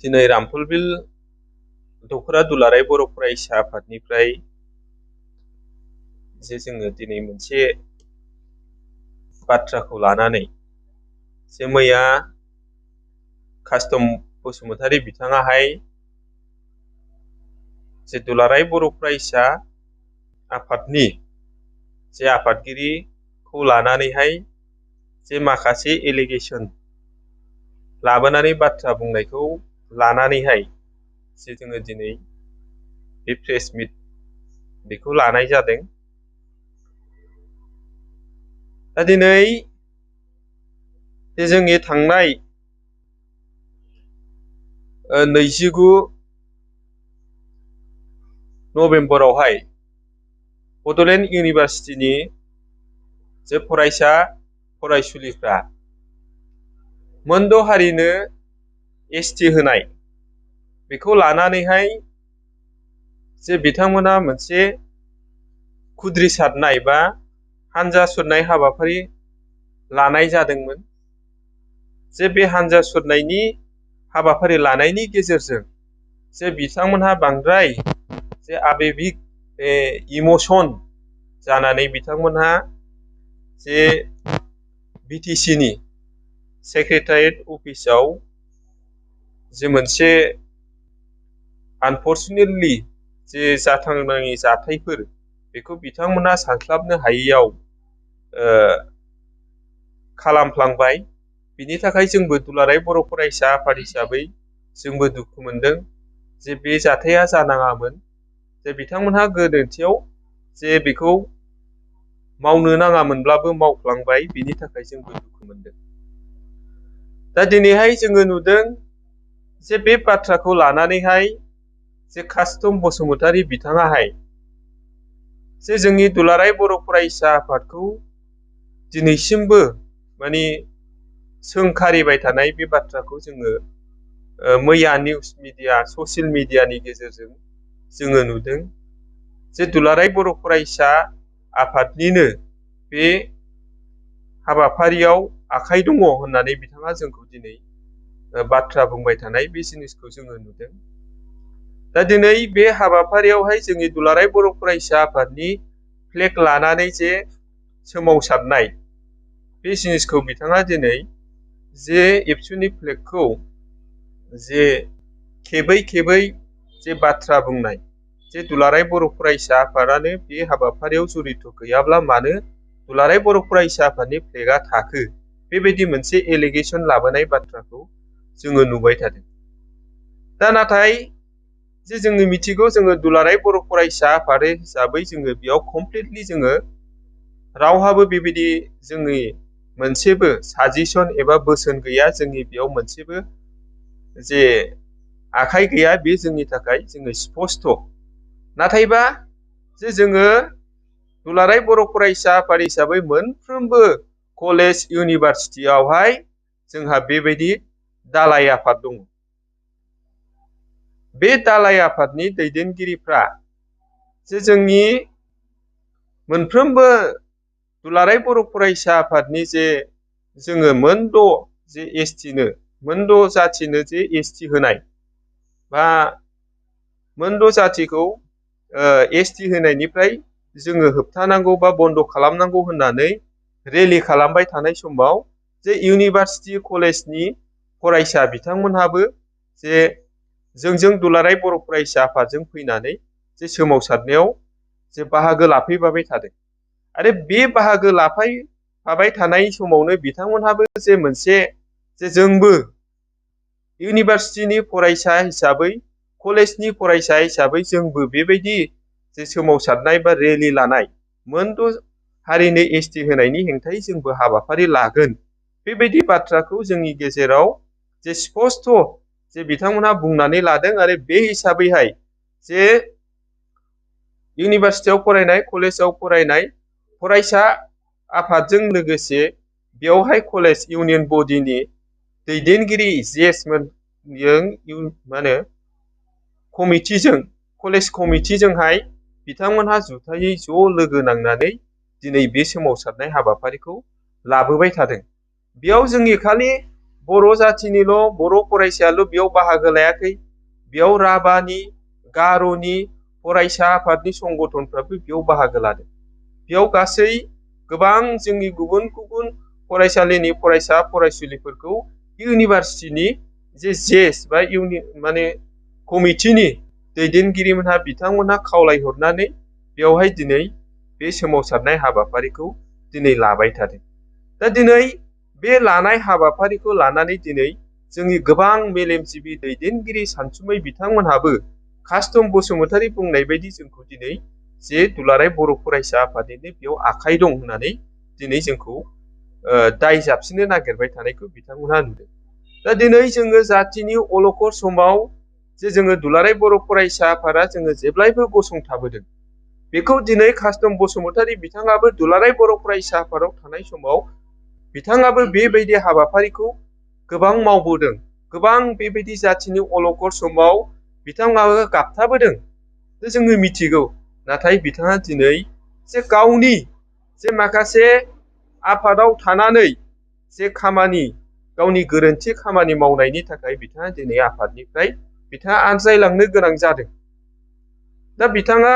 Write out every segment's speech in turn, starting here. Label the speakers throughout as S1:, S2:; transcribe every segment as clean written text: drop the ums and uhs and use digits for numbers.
S1: दिनै रामफलबिल दख'रा दुलाराय बर' फरायसा आफादनिफ्राय जे जोङो दिनै मोनसे बाथ्राखौ लानानै जे मैया कास्टम बसुमतारी बिथाङाहाय जे दुलाराय बर' फरायसा आफादनि जे आफादगिरिखौ लानानैहाय जे माखासे एलिगेसन लाबोनानै बाथ्रा बुंनायखौ लानानैहाय जे जोङो दिनै बे प्रेस मिट बेखौ लानाय जादों। दा दिनै जे जोंनि थांनाय 29 नभेम्बरावहाय बड'लेण्ड इउनिभारसिटिनि जे फरायसा फरायसुलिफ्रा मोनद' हारिनो एसटि होनाय बेखौ लानानैहाय जे बिथांमोना मोनसे खुद्रिसारनाय बा हानजा सुरनाय हाबाफारि लानाय जादोंमोन। जे बे हानजा सुरनायनि हाबाफारि लानायनि गेजेरजों जे बिथांमोनहा बांद्राय जे आबेबिक इमोसन जानानै बिथांमोनहा जे बिटिसिनि सेक्रेटारियेट अफिसाव जे मोनसे आनफर्चुनेटलि जे जाथावनाङि जाथायफोर बेखौ बिथांमोना सानस्लाबनो हायैयाव खालामफ्लांबाय। बिनि थाखाय जोंबो दुलाराय बर' फरायसा आफाद हिसाबै जोंबो दुखु मोनदों जे बे जाथाया जानाङामोन। जे बिथांमोनहा गोरोन्थियाव जे बेखौ मावनो नाङामोनब्लाबो मावफ्लांबाय, बिनि थाखाय जोंबो दुखु मोनदों। दा दिनैहाय जोङो नुदों जे बे बाथ्राखौ लानानैहाय जे कास्टम बसुमतारी बिथाङाहाय जे जोंनि दुलाराय बर' फरायसा आफादखौ दिनैसिमबो माने सोंखारिबाय थानाय बे बाथ्राखौ जोङो मैया निउस मिडिया ससियेल मिडियानि गेजेरजों जोङो नुदों। जे दुलाराय बर' फरायसा आफादनिनो बे हाबाफारियाव आखाइ दङ होननानै बिथाङा जोंखौ दिनै बाथ्रा बुंबाय थानाय बे जिनिसखौ जोङो नुदों। दा दिनै बे हाबाफारियावहाय जोंनि दुलाराय बर' फरायसा आफादनि फ्लेग लानानै जे सोमावसारनाय बे जिनिसखौ बिथाङा दिनै जे एबसुनि फ्लेगखौ जे खेबै खेबै जे बाथ्रा बुंनाय जे दुलाराय बर' फरायसा आफादानो बे हाबाफारियाव जड़ित गैयाब्ला मानो दुलाराय बर' फरायसा आफादनि फ्लेगआ थाखो, बेबायदि मोनसे एलिगेसन लाबोनाय बाथ्राखौ जोङो नुबाय थादों। दा नाथाय जे जोङो मिथिगौ जोङो दुलाराय बर' फरायसा आफाद हिसाबै जोङो बेयाव कमप्लिटलि जोङो रावहाबो बेबायदि जोंनि मोनसेबो साजेसन एबा बोसोन गैया, जोंनि बेयाव मोनसेबो जे आखाइ गैया, बे जोंनि थाखाय जोङो स्पष्ट। नाथायबा जे जोङो दुलाराय बर' फरायसा आफाद हिसाबै मोनफ्रोमबो कलेज इउनिभारसिटियावहाय जोंहा बेबायदि दालाइ आफाद दङ। बे दालाइ आफादनि दैदेनगिरिफ्रा जे जोंनि मोनफ्रोमबो दुलाराय बर' फरायसा आफादनि जे जोङो मोनद' जे एसटिनो मोनद' जाथिनो जे एसटि होनाय बा मोनद' जाथिखौ एसटि होनायनिफ्राय जोङो होबथानांगौ बा बन्द' खालामनांगौ होननानै रेलि खालामबाय थानाय समाव जे इउनिभारसिटि कलेजनि फरायसा बिथांमोनहाबो जे जोंजों दुलाराय बर' फरायसा आफादजों फैनानै जे सोमावसारनायाव जे बाहागो लाफैबाय थादों। आरो बे बाहागो लाफाबाय थानाय समावनो बिथांमोनहाबो जे मोनसे जे जोंबो इउनिभारसिटिनि फरायसा हिसाबै कलेजनि फरायसा हिसाबै जोंबो बेबायदि जे सोमावसारनाय बा रेलि लानाय मोनद' हारिनो एसटि होनायनि हेंथायै जोंबो हाबाफारि लागोन, बेबायदि बाथ्राखौ जोंनि गेजेराव जे स्पष्ट जे बिथांमोनहा बुंनानै लादों। आरो बे हिसाबैहाय जे इउनिभारसिटियाव फरायनाय कलेजाव फरायनाय फरायसा आफादजों लोगोसे बेवहाय कलेज इउनियन बडिनि दैदेनगिरि जिएसमोनजों मा होनो कमिटिजों कलेज कमिटिजोंहाय बिथांमोनहा जुथायै ज' लोगो नांनानै दिनै बे सोमावसारनाय हाबाफारिखौ लाबोबाय थादों। बेयाव जोंनि खालि बर' जाथिनिल' बर' फरायसायाल' बेयाव बाहागो लायाखै, बेयाव राभानि, गार'नि फरायसा आफादनि संगठनफ्राबो बेयाव बाहागो लादों। बेयाव गासै गोबां जोंनि गुबुन गुबुन फरायसालिनि फरायसा फरायसुलिफोरखौ इउनिभारसिटिनि जेस बा कमिटिनि दैदेनगिरिमोनहा बिथांमोनहा खावलायहरनानै बेवहाय दिनै बे सोमावसारनाय हाबाफारिखौ दिनै लाबाय थादों। दा दिनै बे लानाय हाबाफारिखौ लानानै दिनै जोंनि गोबां मेलेमजिबि दैदेनगिरि सानसुमै बिथांमोनहाबो कास्टम बसुमतारी बुंनाय बायदि जोंखौ दिनै जे दुलाराय बर' फरायसा आफादनिनो बेयाव आखाइ दं होननानै दिनै जोंखौ दाय जाबसिननो नागिरबाय थानायखौ बिथांमोनहा नुदों। दा दिनै जोङो जातिनि अलखर समाव जे जोङो दुलाराय बर' फरायसा आफादा जोङो जेब्लायबो गसंथाबोदों, बेखौ दिनै कास्टम बसुमतारी बिथाङाबो दुलाराय बर' फरायसा आफादाव थानाय समाव बिथाङाबो बेबायदि हाबाफारिखौ गोबां मावबोदों। गोबां बेबायदि जातिनि अलखर समाव बिथाङाबो गाबथाबोदों, जोङो मिथिगौ। नाथाय बिथाङा दिनै जे गावनि जे माखासे आफादाव थानानै जे गावनि गोरोन्थि खामानि मावनायनि थाखाय बिथाङा दिनै आफादनिफ्राय बिथाङा आनज्रायलांनो गोनां जादों। दा बिथाङा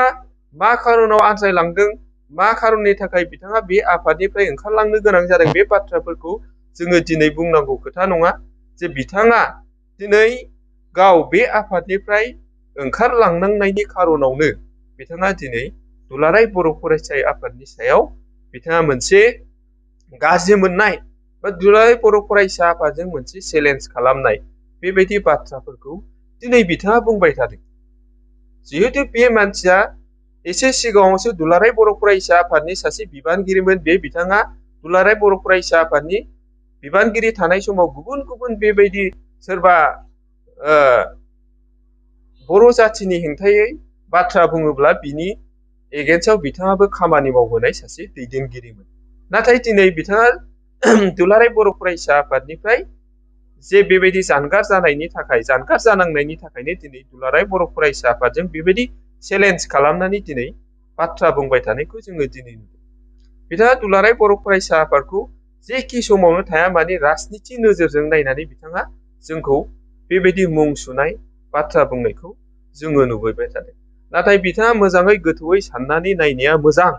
S1: मा खारनाव आनज्रायलांदों, मा खारननि थाखाय बिथाङा बे आफादनिफ्राय ओंखारलांनो गोनां जादों, बे बाथ्राफोरखौ जोङो दिनै बुंनांगौ खोथा नङा। जे बिथाङा दिनै गाव बे आफादनिफ्राय ओंखारलांनांनायनि खारनावनो बिथाङा दिनै दुलाराय बर' फरायसा आफादनि सायाव बिथाङा मोनसे गाज्रि मोननाय बा दुलाराय बर' फरायसा आफादजों मोनसे चेलेन्ज खालामनाय बेबायदि बाथ्राफोरखौ दिनै बिथाङा बुंबाय थादों। जिहेतु बे मानसिया एसे सिगाङावसो दुलाराय बर' फरायसा आफादनि सासे बिबानगिरिमोन। बे बिथाङा दुलाराय बर' फरायसा आफादनि बिबानगिरि थानाय समाव गुबुन गुबुन बेबायदि सोरबा बर' जाथिनि हेंथायै बाथ्रा बुङोब्ला बिनि एगेन्स्टआव बिथाङाबो खामानि मावबोनाय सासे दैदेनगिरिमोन। नाथाय दिनै बिथाङा दुलाराय बर' फरायसा आफादनिफ्राय जे बेबायदि जानगार जानांनायनि थाखायनो दिनै दुलाराय बर' फरायसा आफादजों बेबायदि चेलेन्ज खालामनानै दिनै बाथ्रा बुंबाय थानायखौ जोङो दिनै नुदों। बिथाङा दुलाराय बर' फरायसा आफादखौ जेखि समावनो थाया माने राजनिथि नोजोरजों नायनानै बिथाङा जोंखौ बेबायदि मुं सुनाय बाथ्रा बुंनायखौ जोङो नुबोबाय थादों। नाथाय बिथाङा मोजाङै गोथौयै साननानै नायनाया मोजां।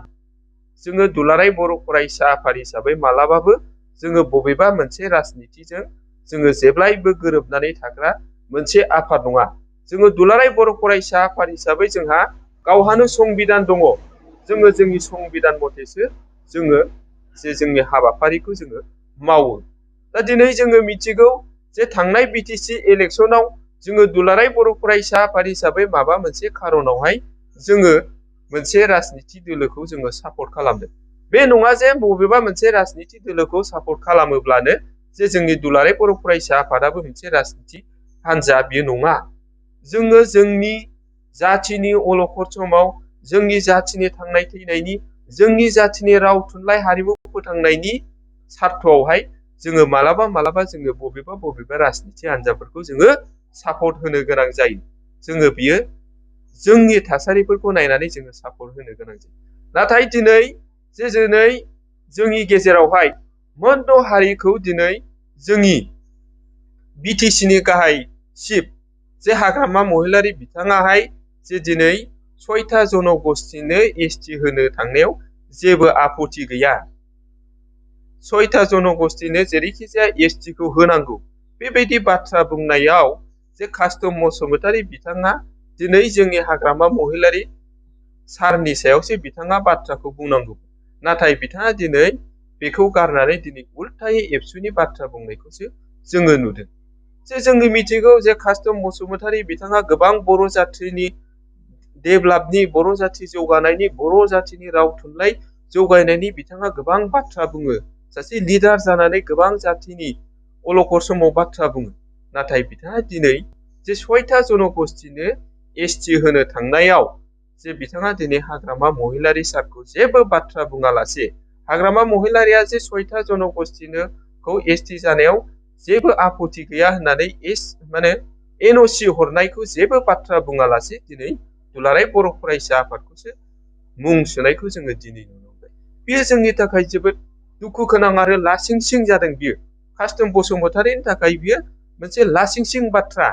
S1: जोङो दुलाराय बर' फरायसा आफाद हिसाबै मालाबाबो जोङो बबेबा मोनसे राजनिथिजों जोङो जेब्लायबो गोरोबनानै थाग्रा मोनसे आफाद नङा। जोङो दुलाराय बर' फरायसा आफाद हिसाबै जोंहा गावहानो संबिधान दङ। जोङो जोंनि संबिधान मथेसो जोङो जे जोंनि हाबाफारिखौ जोङो मावो। दा दिनै जोङो मिथिगौ जे थांनाय बिटिसि इलेक्सनाव जोङो दुलाराय बर' फरायसा आफाद हिसाबै माबा मोनसे खारनावहाय जोङो मोनसे राजनिथि दोलोखौ जोङो सापर्ट खालामदों। बे नङा जे बबेबा मोनसे राजनिथि दोलोखौ सापर्ट खालामोब्लानो जे जोंनि दुलाराय बर' फरायसा आफादाबो मोनसे राजनिथि हान्जा, बेयो नङा। जोङो जोंनि जाथिनि अलखद समाव जोंनि जाथिनि थांनाय थैनायनि, जोंनि जाथिनि राव थुनलाइ हारिमु फोथांनायनि सार्थआवहाय जोङो मालाबा जोङो बबेबा राजनिथि हान्जाफोरखौ जोङो सापर्ट होनो गोनां जायो। जोङो बियो जोंनि थासारिफोरखौ नायनानै जोङो सापर्ट होनो गोनां जायो। नाथाय दिनै जोंनि गेजेरावहाय मोनद' हारिखौ दिनै जोंनि बिटिसिनि गाहाय चिफ जे हाग्रामा महिलारि बिथाङाहाय जे दिनै 6था जनगोष्ठीनो एसटि होनो थांनायाव जेबो आपत्ति गैया। 6था जनगोष्ठीनो जेरैखि जाया एसटिखौ होनांगौ बेबायदि बाथ्रा बुंनायाव जे कास्टम बसुमतारी बिथाङा दिनै जोंनि हाग्रामा महिलारि सारनि सायावसो बिथाङा बाथ्राखौ बुंनांगौ। नाथाय बिथाङा दिनै बेखौ गारनानै दिनै उल्थायै एबसुनि बाथ्रा बुंनायखौसो जोङो नुदों। जे जोङो मिथिगौ जे कास्टम बसुमतारी बिथाङा गोबां बर' जाथिनि डेभेलपनि, बर' जाथि जौगानायनि, बर' जाथिनि राव थुनलाइ जौगानायनि बिथाङा गोबां बाथ्रा बुङो। सासे लिडार जानानै गोबां जाथिनि अलखद समाव बाथ्रा बुङो। नाथाय बिथाङा दिनै जे 6था जनगोष्ठीनो एसटि होनो थांनायाव जे बिथाङा दिनै हाग्रामा महिलारि सारखौ जेबो बाथ्रा बुङालासे, हाग्रामा महिलारिया जे 6था जनगोष्ठीखौ एसटि जानायाव जेबो आपत्ति गैया होननानै एनअसि हरनायखौ जेबो बाथ्रा बुङालासे दिनै दुलाराय बर' फरायसा आफादखौसो मुं सुनायखौ जोङो दिनै नुनो मोनबाय। बेयो जोंनि थाखाय जोबोद दुखु गोनां आरो लासिंसिं जादों बियो। कास्टम बसुमतारिनि थाखाय बियो मोनसे लासिंसिं बाथ्रा।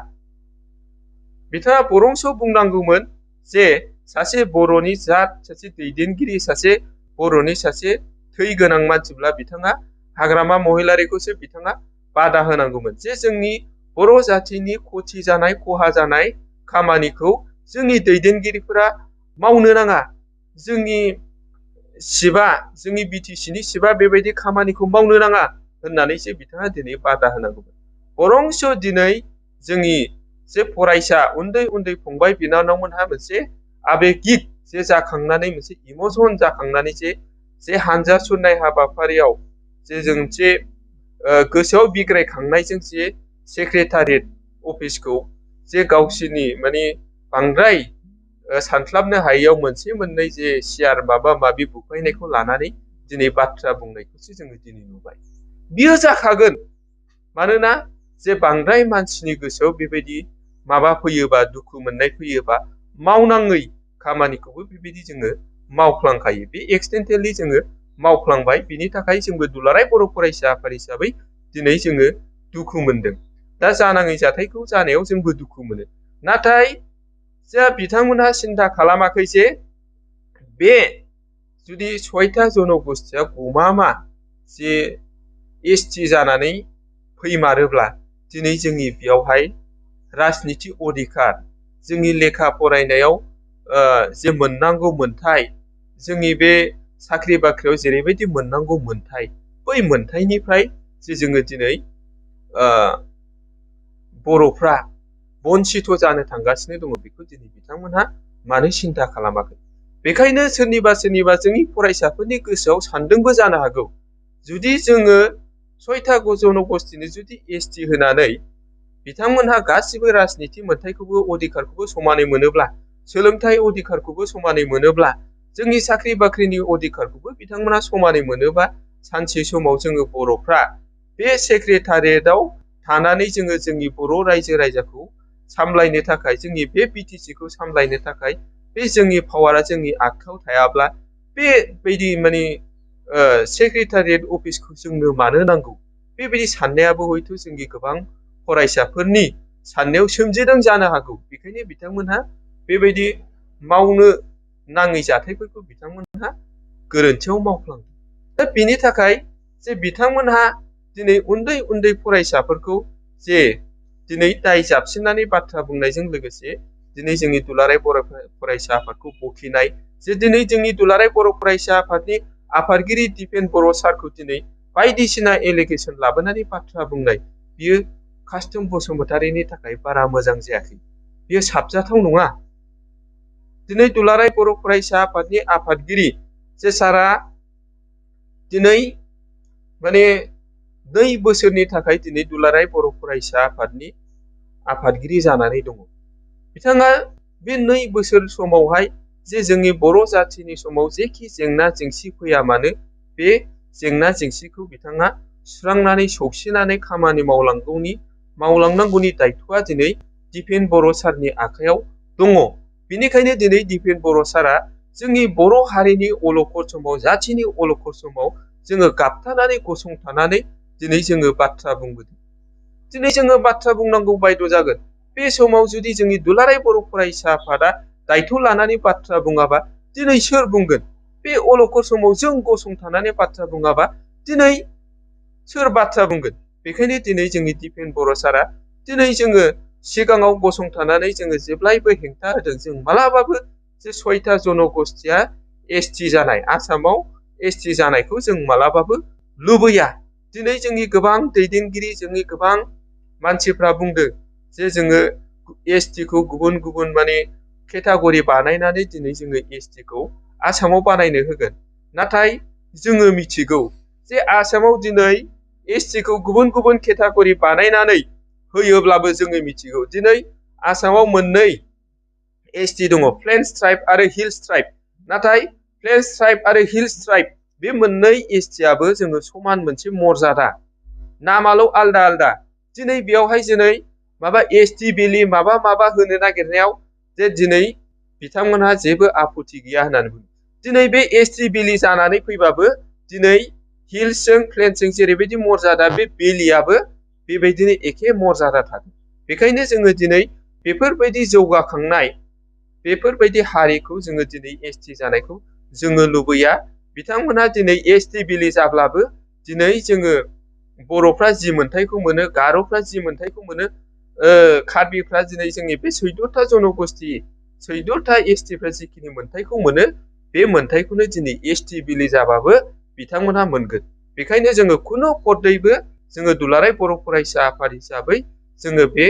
S1: बिथाङा बरंस बुंनांगौमोन जे सासे बर'नि जात, सासे दैदेनगिरि, सासे बर'नि सासे थै गोनां मानसिब्ला बिथाङा हाग्रामा महिलारिखौसो बिथाङा बादा होनांगौमोन जे जोंनि बर' जातिनि खथि जानाय, खहा जानाय खामानिखौ जोंनि दैदेनगिरिफोरा मावनो नाङा। जोंनि सिबा, जोंनि बिटिसिनि सिबा बेबायदि खामानिखौ मावनो नाङा होननानैसो बिथाङा दिनै बादा होनांगौमोन। बरंस दिनै जोंनि जे फरायसा उन्दै उन्दै फंबाय बिनानावमोनहा मोनसे आबेगिक जे जाखांनानै, मोनसे इमोसन जाखांनानै जे हानजा सुरनाय हाबाफारियाव जे जों जे गोसोआव बिग्रायखांनायजों जे सेक्रेटारियेट अफिसखौ जे गावसिनि माने बांद्राय सानस्लाबनो हायैयाव मोनसे मोननै जे सियार माबा माबि बुफायनायखौ लानानै दिनै बाथ्रा बुंनायखौसो जोङो दिनै नुबाय। बियो जाखागोन, मानोना जे बांद्राय मानसिनि गोसोआव बेबायदि माबा फैयोबा, दुखु मोननाय फैयोबा मावनाङै खामानिखौबो बेबायदि जोङो मावफ्लांखायो। बे एक्सिडेन्टेलि जोङो मावफ्लांबाय। बिनि थाखाय जोंबो दुलाराय बर' फरायसा आफाद हिसाबै दिनै जोङो दुखु मोनदों। दा जानाङै जाथायखौ जानायाव जोंबो दुखु मोनो। नाथाय जा बिथांमोनहा सिन्था खालामाखै जे बे जुदि 6था जनगोष्ठीया गमामा जे एसटि जानानै फैमारोब्ला दिनै जोंनि बेयावहाय राजनिति अधिकार, जोंनि लेखा फरायनायाव जे मोननांगौ मोन्थाय, जोंनि बे साख्रि बाख्रियाव जेरैबायदि मोननांगौ मोन्थाय, बै मोन्थायनिफ्राय जे जोङो दिनै बर'फ्रा बन्सित जानो थांगासिनो दङ, बेखौ दिनै बिथांमोनहा मानो सिन्था खालामाखै? बेखायनो सोरनिबा सोरनिबा जोंनि फरायसाफोरनि गोसोआव सानदोंबो जानो हागौ, जुदि जोङो 6था जनगोष्ठीनो जुदि एसटि होनानै बिथांमोनहा गासिबो राजनिति मोन्थायखौबो अधिकारखौबो समानै मोनोब्ला, सोलोंथाइ अधिकारखौबो समानै मोनोब्ला, जोंनि साख्रि बाख्रिनि अधिकारखौबो बिथांमोना समानै मोनोबा, सानसे समाव जोङो बर'फ्रा बे सेक्रेटारियेटआव थानानै जोङो जोंनि बर' रायजो राजाखौ सामलायनो थाखाय, जोंनि बे बिटिसिखौ सामलायनो थाखाय बे जोंनि पावारा जोंनि आखायाव थायाब्ला, बेबायदि माने सेक्रेटारियेट अफिसखौ जोंनो मानो नांगौ? बेबायदि साननायाबो हयथ' जोंनि गोबां फरायसाफोरनि साननायाव सोमजिदों जानो हागौ। बेखायनो बिथांमोनहा बेबायदि मावनो नाङै जाथायफोरखौ बिथांमोनहा गोरोन्थियाव मावफ्लांदों। दा बेनि थाखाय जे बिथांमोनहा दिनै उन्दै उन्दै फरायसाफोरखौ जे दिनै दाय जाबसिननानै बाथ्रा बुंनायजों लोगोसे दिनै जोंनि दुलाराय बर' फरायसा आफादखौ बखिनाय, जे दिनै जोंनि दुलाराय बर' फरायसा आफादनि आफादगिरि दिपेन बर' सारखौ दिनै बायदिसिना एलिगेसन लाबोनानै बाथ्रा बुंनाय, बियो कास्टम बसुमतारिनि थाखाय बारा मोजां जायाखै। बियो साबजाथाव नङा। दिनै दुलाराय बर' फरायसा आफादनि आफादगिरि जे सारा दिनै माने 2 बोसोरनि थाखाय दिनै दुलाराय बर' फरायसा आफादनि आफादगिरि जानानै दङ। बिथाङा बे 2 बोसोर समावहाय जे जोंनि बर' जातिनि समाव जेखि जेंना जेंसि फैया मानो, बे जेंना जेंसिखौ बिथाङा सुस्रांनानै सौसिनानै खामानि मावलांनांगौनि दायथ'आ दिनै दिपेन बर' सारनि आखायाव दङ। बेनिखायनो दिनै दिपेन बर' सारा जोंनि बर' हारिनि अलखद समाव, जातिनि अलखद समाव जोङो गाबथानानै गसंथानानै दिनै जोङो बाथ्रा बुंबोदों। दिनै जोङो बाथ्रा बुंनांगौ बायद' जागोन। बे समाव जुदि जोंनि दुलाराय बर' फरायसा आफादा दायथ' लानानै बाथ्रा बुङाबा दिनै सोर बुंगोन? बे अलखद समाव जों गसंथानानै बाथ्रा बुङाबा दिनै सोर बाथ्रा बुंगोन? बेखायनो दिनै जोंनि दिपेन बर' सारा दिनै जोङो सिगाङाव गसंथानानै जोङो जेब्लायबो हेंथा होदों। जों मालाबाबो जे 6था जनगोष्ठीया एसटि जानाय, आसामाव एसटि जानायखौ जों मालाबाबो लुबैया। दिनै जोंनि गोबां दैदेनगिरि, जोंनि गोबां मानसिफ्रा बुंदों जे जोङो एसटिखौ गुबुन गुबुन माने केटागरि बानायनानै दिनै जोङो एसटिखौ आसामाव बानायनो होगोन। नाथाय जोङो मिथिगौ जे आसामाव दिनै एसटिखौ गुबुन गुबुन केटागरि बानायनानै होयोब्लाबो जोङो मिथिगौ दिनै आसामाव 2 एसटि दङ, प्लेन्स ट्राइब आरो हिल्स ट्राइब। नाथाय प्लेन्स ट्राइब आरो हिल्स ट्राइब बे 2 एसटिआबो जोङो समान मोनसे मर्यादा, नामाल' आलदा आलदा। दिनै बेयावहाय दिनै माबा एसटि बेलि माबा होनो नागिरनायाव जे दिनै बिथांमोनहा जेबो आपत्ति गैया होननानै बुङो। दिनै बे एसटि बेलि जानानै फैबाबो दिनै हिल्सजों प्लेन्सजों जेरैबायदि मर्यादा बे बेलियाबो बेबायदिनो एखे मर्यादा थागोन। बेखायनो जोङो दिनै बेफोरबायदि जौगाखांनाय बेफोरबायदि हारिखौ जोङो दिनै एसटि जानायखौ जोङो लुबैया। बिथांमोना दिनै एसटि बिलि जाब्लाबो दिनै जोङो बर'फ्रा जि मोनथायखौ मोनो, गार'फ्रा जि मोनथायखौ मोनो, कार्बिफ्रा दिनै जोंनि बे 14टा जनगोष्ठी 14टा एसटिफ्रा जिखिनि मोनथायखौ मोनो बे मोनथायखौनो दिनै एसटि बिलि जाबाबो बिथांमोनहा मोनगोन। बेखायनो जोङो खुनु पदैबो जोङो दुलाराय बर' फरायसा आफाद हिसाबै जोङो बे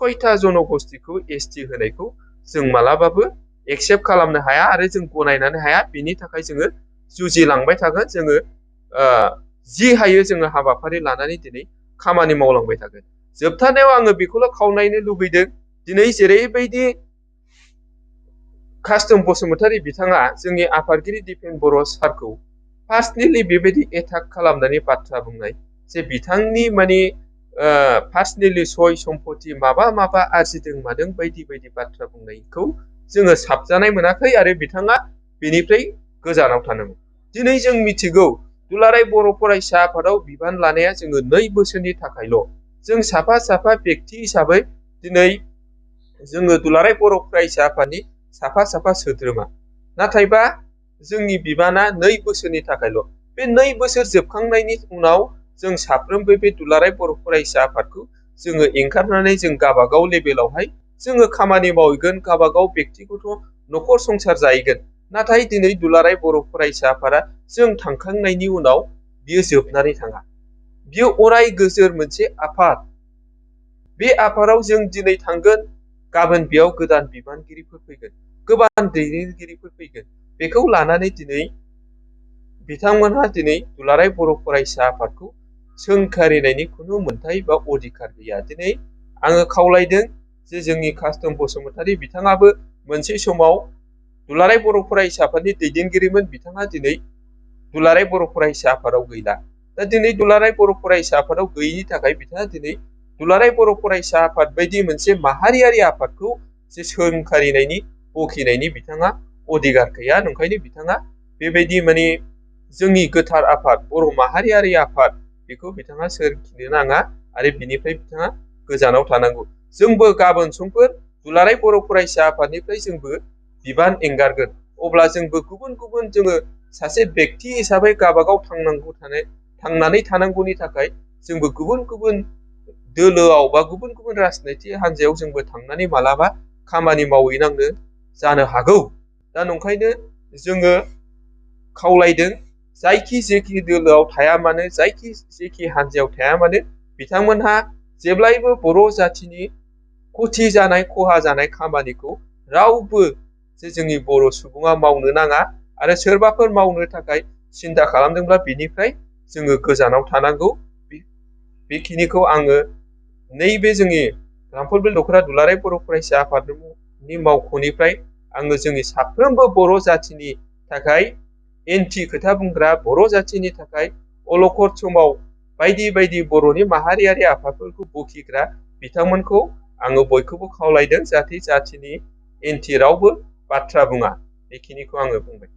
S1: 6टा जनगोष्ठीखौ एसटि होनायखौ जों मालाबाबो एक्सेप्ट खालामनो हाया आरो जों गनायनानै हाया। बेनि थाखाय जोङो जुजिलांबाय थागोन। जोङो जि हायो जोङो हाबाफारि लानानै दिनै खामानि मावलांबाय थागोन। जोबथारनायाव आङो बेखौल' खावलायनो लुबैदों, दिनै जेरैबायदि कास्टम बसुमतारी बिथाङा जोंनि आफादगिरि दिपेन बर' सारखौ पार्सनेलि बेबायदि एटाक खालामनानै बाथ्रा बुंनाय, जे बिथांनि माने पार्सनेलि सय सम्पति माबा आरजिदों मादों बायदि बायदि बाथ्रा बुंनायखौ जोङो साबजानाय मोनाखै आरो बिथाङा बेनिफ्राय गोजानाव थानांगौ। दिनै जों मिथिगौ दुलाराय बर' फरायसा आफादाव बिबान लानाया जोङो 2 बोसोरनि थाखायल'। जों साफा साफा बेक्ति हिसाबै दिनै जोङो दुलाराय बर' फरायसा आफादनि साफा साफा सोद्रोमा, नाथायबा जोंनि बिबाना 2 बोसोरनि थाखायल'। बे 2 बोसोर जोबखांनायनि उनाव जों साफ्रोमबो बे दुलाराय बर' फरायसा आफादखौ जोङो एंगारनानै जों गावबागाव लेभेलावहाय जोङो खामानि मावहैगोन, गावबागाव बेक्तिगत न'खर संसार जाहैगोन। नाथाय दिनै दुलाराय बर' फरायसा आफादा जों थांखांनायनि उनाव बियो जोबनानै थाङा। बियो अराय गोजोर मोनसे आफाद। बे आफादाव जों दिनै थांगोन, गाबोन बेयाव गोदान बिबानगिरिफोर फैगोन, गोबां दैदेनगिरिफोर फैगोन। बेखौ लानानै दिनै बिथांमोनहा दिनै दुलाराय बर' फरायसा आफादखौ सोंखारिनायनि खुनु मोन्थाय बा अधिकार गैया। दिनै आङो खावलायदों जे जोंनि कास्टम बसुमतारी बिथाङाबो मोनसे समाव दुलाराय बर' फरायसा आफादनि दैदेनगिरिमोन। बिथाङा दिनै दुलाराय बर' फरायसा आफादाव गैला। दा दिनै दुलाराय बर' फरायसा आफादाव गैयिनि थाखाय बिथाङा दिनै दुलाराय बर' फरायसा आफाद बायदि मोनसे माहारियारि आफादखौ जे सोंखारिनायनि बखिनायनि बिथाङा अधिकार गैया। ओंखायनो बिथाङा बेबायदि माने जोंनि गोथार आफाद बर' माहारियारि आफाद बेखौ बिथाङा सोरखिनो नाङा आरो बिनिफ्राय बिथाङा गोजानाव थानांगौ। जोंबो गाबोन समफोर दुलाराय बर' फरायसा आफादनिफ्राय जोंबो बिबान एंगारगोन। अब्ला जोंबो गुबुन गुबुन जोङो सासे बेक्ति हिसाबै गावबागाव थांनानै थानांगौनि थाखाय जोंबो गुबुन गुबुन दोलोआव बा गुबुन गुबुन राजनिति हान्जायाव जोंबो थांनानै मालाबा खामानि मावहैनांनो जानो हागौ। दा नंखायनो जोङो खावलायदों, जायखि जेखि दोलोआव थाया मानो, जायखि जेखि हान्जायाव थाया मानो, बिथांमोनहा जेब्लायबो बर' जाथिनि खथि जानाय खहा जानाय खामानिखौ रावबो जे जोंनि बर' सुबुङा मावनो नाङा आरो सोरबाफोर मावनो थाखाय सिन्था खालामदोंब्ला बिनिफ्राय जोङो गोजानाव थानांगौ। बेखिनिखौ आङो नैबे जोंनि रामफलबिल दख'रा दुलाराय बर' फरायसा आफादनि मावख'निफ्राय आङो जोंनि साफ्रोमबो बर' जाथिनि थाखाय एन्टि खोथा बुंग्रा, बर' जाथिनि थाखाय अलखद समाव बायदि बायदि बर'नि माहारियारि आफादफोरखौ बखिग्रा बिथांमोनखौ आङो बयखौबो खावलायदों जाहाथे जाथिनि एन्टि रावबो बाथ्रा बुङा। बेखिनिखौ आङो बुंबाय।